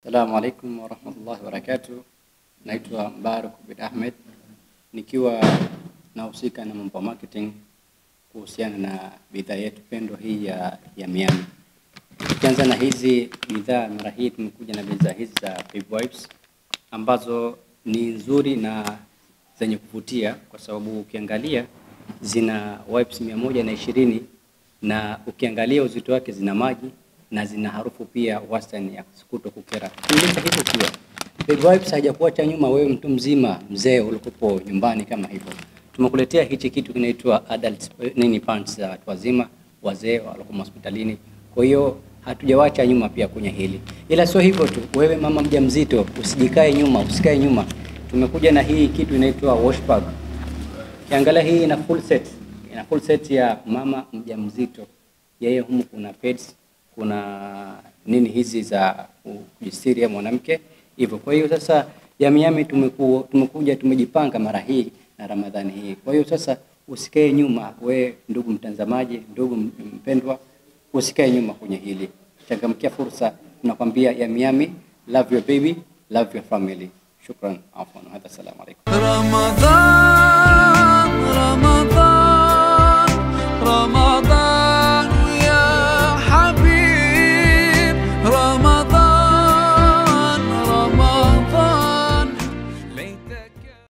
Assalamu alaikum warahmatullahi wabarakatuh. Naitwa Mbaruk bin Ahmed nikiwa nahusika na mambo ya marketing kuhusiana na bidhaa yetu pendwa hii ya Yamiyami. Tukianza na hizi bidhaa, mara hii tumekuja na bidhaa hizi za Baby Wipes ambazo ni nzuri na zenye kuvutia kwa sababu ukiangalia zina wipes 120 na ukiangalia uzito wake zina maji na zina harufu pia wastani ya kuto kukera. Licha hivyo pia Baby Wipes haijakuacha nyuma wewe mtu mzima mzee ulikopo nyumbani kama hivyo. Tumekuletea hichi kitu kinaitwa adult nini pants za watu wazima, wazee waliokuwa hospitalini. Kwa hiyo hatujawacha nyuma pia kwenye hili. Ila sio hivyo tu, wewe mama mjamzito usijikae nyuma, usikae nyuma. Tumekuja na hii kitu inaitwa wash bag. Ukiangalia hii ina full set. Ina full set ya mama mjamzito. Yeye humu kuna pads, kuna nini hizi za kujistiri ya mwanamke hivyo. Kwa hiyo sasa Yamiyami tumekuja tumejipanga mara hii na Ramadhani hii. Kwa hiyo sasa usikae nyuma we ndugu mtazamaji, ndugu mpendwa, usikae nyuma kwenye hili. Changamkia fursa, tunakwambia Yamiyami, love your baby, love your family. Shukran, afwan, hata salamu alaykum. Ramadhan.